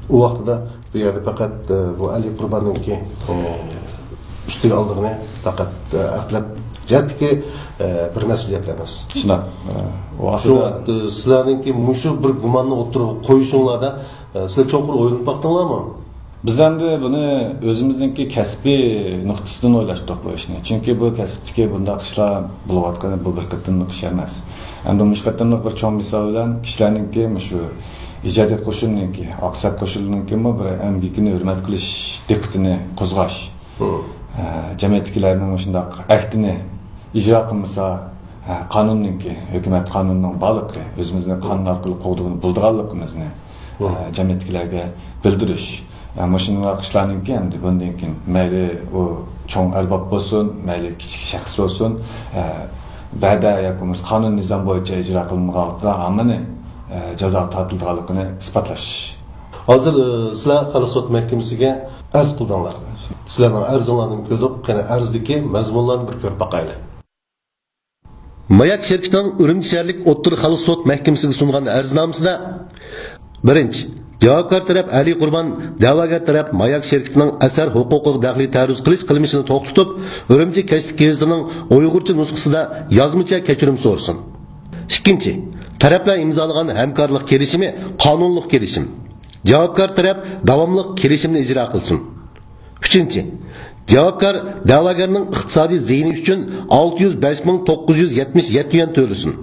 ئۇ ۋاقتىدا بۇ يەردە پەقەت، ئە، بۇ ئەلى قۇرباننىڭكى، ئە، ئۈستىگە ئالىدىغىنى پەقەت، ئە، ئەخلەت جەھەتتىكى، ئە، بىر مەسئۇلىيەت ئەمەس. شۇنداق. ئە، ئۇ شۇ ۋاقىتتا، ئە، سىلەرنىڭكى مۇشۇ بىر گۇماننى ئوتتۇرىغا قويۇشۇڭلاردا، ئە، سىلەر چوڭقۇر ئويلىنىپ باقتىڭلارمۇ؟ بىز ئەمدى بۇنى ئۆزىمىزنىڭكى كەسپىي نۇقتىسىدىن ئويلاشتۇق بۇ ئىشنى. چۈنكى بۇ كەسىپتىكى بۇنداق ئىشلار بولۇۋاتقىنى بۇ بىر قېتىملىق ئىش ئەمەس. ئەمدى مۇشۇ قېتىملىق بىر چوڭ مىسال بىلەن كىشىلەرنىڭكى مۇشۇ ئىجادىيەت قوشۇنىنىڭكى، ئاقساق قوشۇنىنىڭكىمۇ بىر ئەمگىكىنى ھۆرمەت قىلىش دىققىتىنى قوزغاش. ھە، جەمئىيەتتىكىلەرنىڭ مۇشۇنداق ئەھدىنى ئىجرا قىلمىسا، ھە، قانۇننىڭكى، ھۆكۈمەت قانۇنىنىڭ بارلىقى، ئۆزىمىزنى قانۇن ئارقىلىق قوغدىغىلى بولىدىغانلىقىمىزنى، ھە، جەمئىيەتتىكىلەرگە بىلدۈرۈش. ھە، مۇشۇنداق ئىشلارنىڭكى ئەمدى بۇندىن كېيىن مەيلى ئۇ چوڭ ئەرباب بولسۇن، مەيلى كىچىك شەخس بولسۇن، ھە، بەدە ياكى بولمىسا قانۇن نىزام بويىچە ئىجرا قىلمىغانلىقىدا ھەممىنى، ھە، جازاغا تارتىلىدىغانلىقىنى ئىسپاتلاش. ھازىر، ئە، سىلەر خەلق سوت مەھكىمىسىگە ئەرز قىلدىڭلار. سىلەرنىڭ ئەرزىڭلارنى كۆردۇق. قېنى ئەرزدىكى مەزمۇنلارنى بىر كۆرۈپ باقايلى. ماياك شىركىتىنىڭ ئۈرۈمچى شەھەرلىك ئوتتۇرا خەلق سوت مەھكىمىسىگە سۇنغان ئەرزنامىسىدە، بىرىنچى، جاۋابكار تەرەپ ئەلى قۇربان، دەۋاگەر تەرەپ ماياك شىركىتىنىڭ ئەسەر ھوقۇقىغا دەخلى تەرۇز قىلىش قىلمىشىنى توختىتىپ، ئۈرۈمچى كەچلىك گېزىتىنىڭ ئۇيغۇرچە نۇسخىسىدا يازمىچە كەچۈرۈم سورىسۇن. ئىككىنچى، تەرەپلەر ئىمزالىغان ھەمكارلىق كېلىشىمى قانۇنلۇق كېلىشىم. جاۋابكار تەرەپ داۋاملىق كېلىشىمنى ئىجرا قىلسۇن. ئۈچىنچى، جاۋابكار دەۋاگەرنىڭ ئىقتىسادىي زىيىنى ئۈچۈن ئالتە يۈز بەش مىڭ توققۇز يۈز يەتمىش يەتتە يۈەن تۆلىسۇن.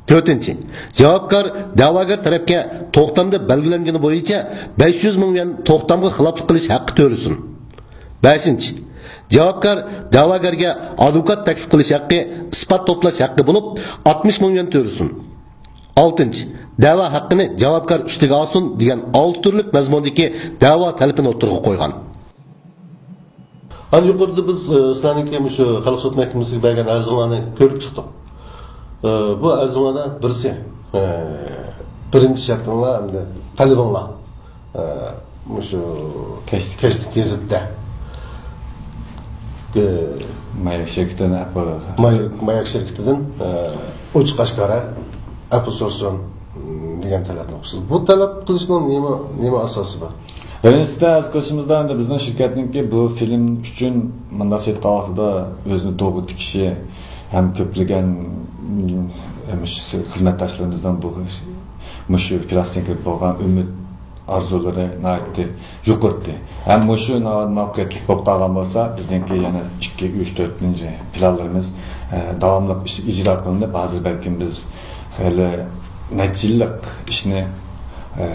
تۆتىنچى، جاۋابكار دەۋاگەر تەرەپكە توختامدا بەلگىلەنگىنى بويىچە بەش يۈز مىڭ يۈەن توختامغا خىلاپلىق قىلىش ھەققى تۆلىسۇن. بەشىنچى، جاۋابكار دەۋاگەرگە ئادۋوكات تەكلىپ قىلىش ھەققى، ئىسپات توپلاش ھەققى بولۇپ، ئاتمىش مىڭ يۈەن تۆلىسۇن. ئالتىنچى، دەۋا ھەققىنى جاۋابكار ئۈستىگە ئالسۇن دېگەن ئالتە تۈرلۈك مەزمۇندىكى دەۋا تەلىپىنى ئوتتۇرىغا قويغان. ئەنە يۇقىرىدا بىز، ئە، سىلەرنىڭكى مۇشۇ خەلق سوت مەھكىمىسىگە بەرگەن ئەرزىڭلارنى كۆرۈپ چىقتۇق. ئە، بۇ ئەرزىڭلاردا بىرسى، ئە، بىرىنچى شەرتىڭلار ئەمدى تەلىپىڭلار، ئە، مۇشۇ كەچلىك. كەچلىك گېزىتتە، ئە، ماياك شىركىتىدىن ئەپۇ. ماي-، ماياك شىركىتىدىن، ئە، ئوچۇق ئاشكارا ئەپۇ سورىسۇن، م، دېگەن تەلەپنى قىلسۇن. بۇ تەلەپ قىلىشنىڭ نېمە، نېمە ئاساسى بار؟ بىرىنچىسىدە ئەرز قىلىشىمىزدا، ئەمدى بىزنىڭ شىركەتنىڭكى بۇ فىلىم ئۈچۈن مۇنداقچە ئېيتقان ۋاقتىدا ئۆزىنى دوغا تىكىشى ھەم كۆپلىگەن، م، مۇشۇ خىزمەتداشلىرىمىزنىڭ بۇ، مۇشۇ پىلاستىنكىغا بولغان ئۈمىد، ئارزۇلىرى ناھايىتى يۇقىرىدى. ھەم مۇشۇ ناھايىتى مۇۋەپپەقىيەتلىك بولۇپ قالغان بولسا، بىزنىڭكى يەنە ئىككى، ئۈچ، تۆتىنچى پىلانلىرىمىز، ئە، داۋاملىق ئىش-، ئىجرا قىلىنىپ، ھازىر بەلكىم بىز خېلى نەچچە يىللىق ئىشنى، ئە،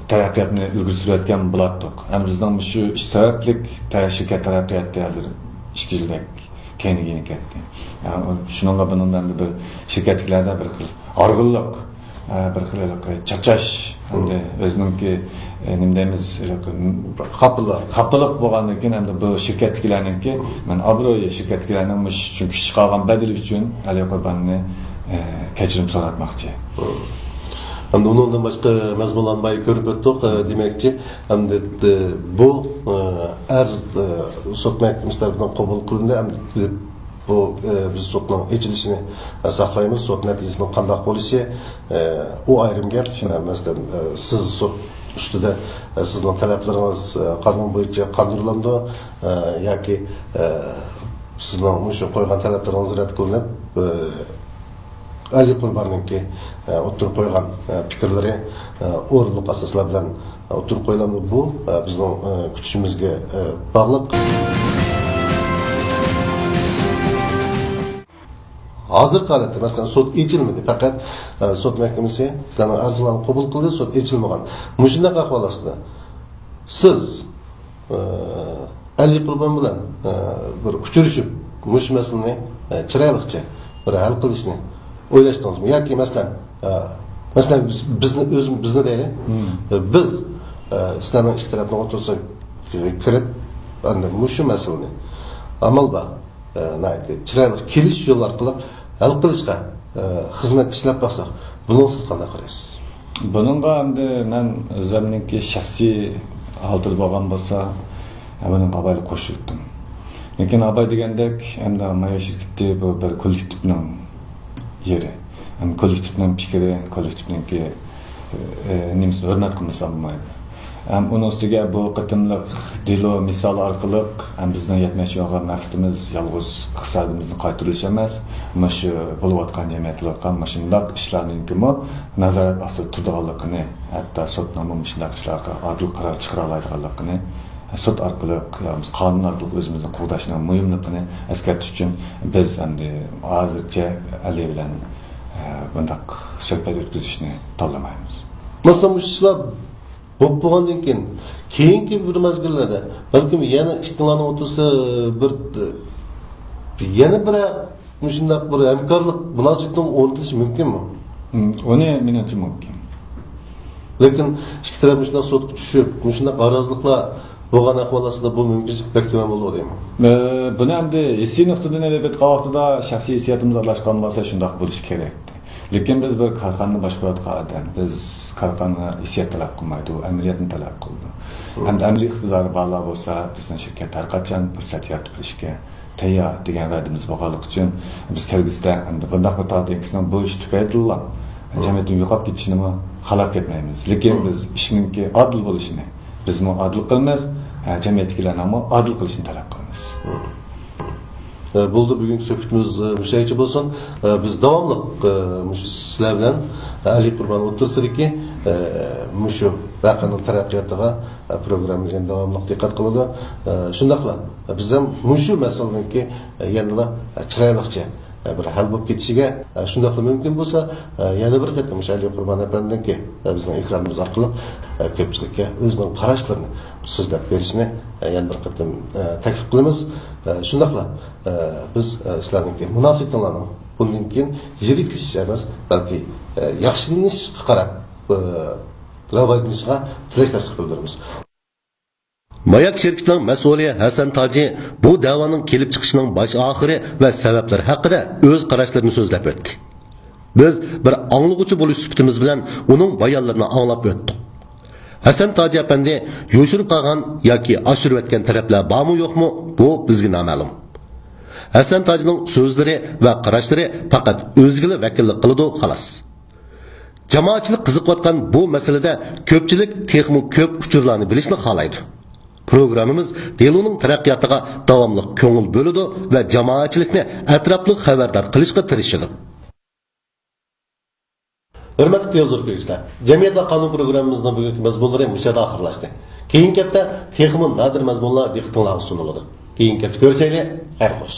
تەرەققىياتنى ئىلگىرى سۈرۈۋەتكەن بولاتتۇق. ھەم بىزنىڭ مۇشۇ ئىش سەۋەبلىك تە-، شىركەت تەرەققىياتى ھازىر ئىككى يىلدەك كەينىگە كەتتى. يەنى شۇنىڭغا بۇنىڭدا ئەمدى بىر شىركەتتىكىلەردە بىر خىل ھارغىنلىق، ئە، بىر خىل ھېلىقى چارچاش، ئەمدى ئۆزىنىڭكى، ئە، نېمە دەيمىز، ھېلىقى خاپىلىق. خاپىلىق بولغاندىن كېيىن ئەمدى بۇ شىركەتتىكىلەرنىڭكى، مەن ئابرۇيى شىركەتتىكىلەرنىڭ مۇشۇ ئۈچۈن كۈچ چىقارغان بەدىلى ئۈچۈن ئەلى قۇرباننى، ئە، كەچۈرۈم سوراپ باقماقچى. ئەمدى ئۇنىڭدىن باشقا مەزمۇنلارنى بايا كۆرۈپ ئۆتتۇق، ئە، دېمەكچى، ئەمدى، ئە، بۇ، ئە، ئەرز، ئە، سوت مەھكىمىسى تەرىپىدىن قوبۇل قىلىندى. ئەمدى بۇ، ئە، بىز سوتنىڭ ئېچىلىشىنى، ئە، ساقلايمىز. سوت نەتىجىسىنىڭ قانداق بولۇشى، ئە، ئۇ ئايرىم گەپ. ئە، مەسىلەن، ئە، سىز سوت ئۈستىدە، ئە، سىزنىڭ تەلەپلىرىڭىز، ئە، قانۇن بويىچە قاندۇرۇلامدۇ، ئە، ياكى، ئە، سىزنىڭ مۇشۇ قويغان تەلەپلىرىڭىز رەت قىلىنىپ، ئە، ئەلى قۇرباننىڭكى، ئە، ئوتتۇرىغا قويغان، ئە، پىكىرلىرى، ئە، ئورۇنلۇق ئاساسلار بىلەن ئوتتۇرىغا قويۇلامدۇ؟ بۇ، ئە، بىزنىڭ، ئە، كۈتۈشىمىزگە، ئە، باغلىق. ھازىرقى ھالەتتە، مەسىلەن، سوت ئېچىلمىدى. پەقەت، ئە، سوت مەھكىمىسى سىلەرنىڭ ئەرزىڭلارنى قوبۇل قىلدى، سوت ئېچىلمىغان. مۇشۇنداق ئەھۋال ئاستىدا سىز، ئە، ئەلى قۇربان بىلەن، ئە، بىر ئۇچرىشىپ، مۇشۇ مەسىلىنى، ئە، چىرايلىقچە بىر ھەل قىلىشنى ئويلاشتىڭىزمۇ؟ ياكى، مەسىلەن، ئە، مەسىلەن، بىز، بىزنى، ئۆزىمىز، بىزنى دەيلى. ئە، بىز، ئە، سىلەرنىڭ ئىككى تەرەپنىڭ ئوتتۇرىسىغا كىرىپ، ئەمدى مۇشۇ مەسىلىنى ئامال بار، ئە، ناھايىتى چىرايلىق كېلىشىش يولى ئارقىلىق، ھەل قىلىشقا، ئە، خىزمەت ئىشلەپ باقساق، بۇنىڭغا سىز قانداق قارايسىز؟ بۇنىڭغا ئەمدى مەن ئۆزۈمنىڭكى شەخسىي ھالىتىدە بولغان بولسا، ئە، بۇنىڭغا ئالاھىدە قوشۇلدۇم. لېكىن ئالاھىدە دېگەندەك، ئەمدى مايا شىركىتى بۇ بىر كوللېكتىپنىڭ يېرى. ھەم كوللېكتىپنىڭ پىكرى، كوللېكتىپنىڭكى، ئە، نېمىسىنى ھۆرمەت قىلمىسا بولمايدۇ. ھەم ئۇنىڭ ئۈستىگە بۇ قېتىملىق دېلو مىسالى ئارقىلىق، ھەم بىزنىڭ يەتمەكچى بولغان مەقسىتىمىز يالغۇز ئىقتىسادىمىزنى قايتۇرۇش ئەمەس، مۇشۇ بولۇۋاتقان، جەمئىيەتتە بولۇۋاتقان مۇشۇنداق ئىشلارنىڭكىمۇ نازارەت ئاستىدا تۇرىدىغانلىقىنى، ھەتتا سوتنىڭمۇ مۇشۇنداق ئىشلارغا ئادىل قارار چىقىرالايدىغانلىقىنى، سوت ئارقىلىق، يا بولمىسا قانۇن ئارقىلىق ئۆزىمىزنى قوغداشنىڭ مۇھىملىقىنى ئەسكەرتىش ئۈچۈن بىز ئەمدى ھازىرچە ئەلى بىلەن، ئە، بۇنداق سۆھبەت ئۆتكۈزۈشنى تاللىمايمىز. مەسىلەن، مۇشۇ ئىشلار بولۇپ بولغاندىن كېيىن، كېيىنكى بىر مەزگىللەردە بەلكىم يەنە ئىككىڭلارنىڭ ئوتتۇرىسىدا بىر، يەنە بىر مۇشۇنداق بىر ھەمكارلىق مۇناسىۋىتىنىڭ ئورنىتىلىشى مۇمكىنمۇ؟ ھىم، ئۇنى مېنىڭچە مۇمكىن. لېكىن ئىككى تەرەپ مۇشۇنداق سوتقا چۈشۈپ، مۇشۇنداق نارازىلىقلار بولغان ئەھۋال ئاستىدا بۇ مۇمكىنچىلىك بەك تۆۋەن بولىدۇ دەيمەن. ئە، بۇنى ئەمدى ھېسسىي نۇقتىدىن ئېلىپ ئېيتقان ۋاقتىدا شەخسىي ھېسسىياتىمىز ئارىلاشقان بولسا شۇنداق بولۇشى كېرەك. لېكىن بىز بىر كارخانىنى باشقۇرۇۋاتقان ئادەم، بىز كارخانا ھېسسىيات تەلەپ قىلمايدۇ، ئەمەلىيەتنى تەلەپ قىلىدۇ. ھىم. ئەمدى ئەمەلىي ئىقتىدارى بارلار بولسا، بىزنىڭ شىركەت ھەر قاچان پۇرسەت يارىتىپ بېرىشكە تەييار دېگەن ۋەدىمىز بولغانلىقى ئۈچۈن، بىز كەلگۈسىدە ئەمدى بۇنداق مېتودىكىسىنىڭ بۇ ئىش تۈپەيلىدىنلا ھىم. جەمئىيەتتىن يوقاپ كېتىشىنىمۇ خالاپ كەتمەيمىز. لېكىن ھىم. بىز ئىشنىڭكى ئادىل بولۇشىنى، بىزمۇ ئادىل قىلىمىز، ھە، جەمئىيەتتىكىلەرنىڭمۇ ئادىل قىلىشىنى تەلەپ قىلىمىز. ھىم. ئە، بولدى، بۈگۈنكى سۆھبىتىمىز، ئە، مۇشۇ يەرگىچە بولسۇن. ئە، بىز داۋاملىق، ئە، مۇشۇ سىلەر بىلەن، ئە، ئەلى قۇربان ئوتتۇرىسىدىكى، ئە، مۇشۇ ۋەقەنىڭ تەرەققىياتىغا، ئە، پروگراممىمىز يەنە داۋاملىق دىققەت قىلىدۇ. ئە، شۇنداقلا بىز ھەم مۇشۇ مەسىلىنىڭكى، ئە، يەنىلا، ئە، چىرايلىقچە، ئە، بىر ھەل بولۇپ كېتىشىگە، ئە، شۇنداقلا مۇمكىن بولسا، ئە، يەنە بىر قېتىم مۇشۇ ئەلى قۇربان ئەپەندىنىڭكى، ئە، بىزنىڭ ئېكرانىمىز ئارقىلىق، ئە، كۆپچىلىككە ئۆزىنىڭ قاراشلىرىنى سۆزلەپ بېرىشىنى، ئە، يەنە بىر قېتىم، ئە، تەكلىپ قىلىمىز. ئە، شۇنداقلا، ئە، بىز، ئە، سىلەرنىڭكى مۇناسىۋىتىڭلارنىڭ بۇندىن كېيىن يىرىكلىشىش ئەمەس، بەلكى، ئە، ياخشىلىنىشقا قاراپ، ئە، راۋاجلىنىشىغا تىلەكداشلىق بىلدۈرىمىز. ماياك شىركىتىنىڭ مەسئۇلى ھەسەن تاجى بۇ دەۋانىڭ كېلىپ چىقىشىنىڭ باش ئاخىرى ۋە سەۋەبلىرى ھەققىدە ئۆز قاراشلىرىنى سۆزلەپ ئۆتتى. بىز بىر ئاڭلىغۇچى بولۇش سۈپىتىمىز بىلەن ئۇنىڭ بايانلىرىنى ئاڭلاپ ئۆتتۇق. ھەسەن تاجى ئەپەندى يوشۇرۇپ قالغان ياكى ئاشۇرۇۋەتكەن تەرەپلەر بارمۇ يوقمۇ، بۇ بىزگە نامەلۇم. ھەسەن تاجىنىڭ سۆزلىرى ۋە قاراشلىرى پەقەت ئۆزىگىلا ۋەكىللىك قىلىدۇ، خالاس. جامائەتچىلىك قىزىقىۋاتقان بۇ مەسىلىدە كۆپچىلىك تېخىمۇ كۆپ ئۇچۇرلارنى بىلىشنى خالايدۇ. پروگراممىمىز دېلونىڭ تەرەققىياتىغا داۋاملىق كۆڭۈل بۆلىدۇ ۋە جامائەتچىلىكنى ئەتراپلىق خەۋەردار قىلىشقا تىرىشىدۇ. ھۆرمەتلىك تېلېۋىزور كۆرگۈچىلەر، جەمئىيەت ۋە قانۇن پروگراممىمىزنىڭ بۈگۈنكى مەزمۇنلىرى مۇشۇ يەردە ئاخىرلاشتى. كېيىنكى ھەپتە تېخىمۇ نادىر مەزمۇنلار دىققىتىڭلارغا سۇنۇلىدۇ. كېيىنكى ھەپتە كۆرۈشەيلى، خەير خوش.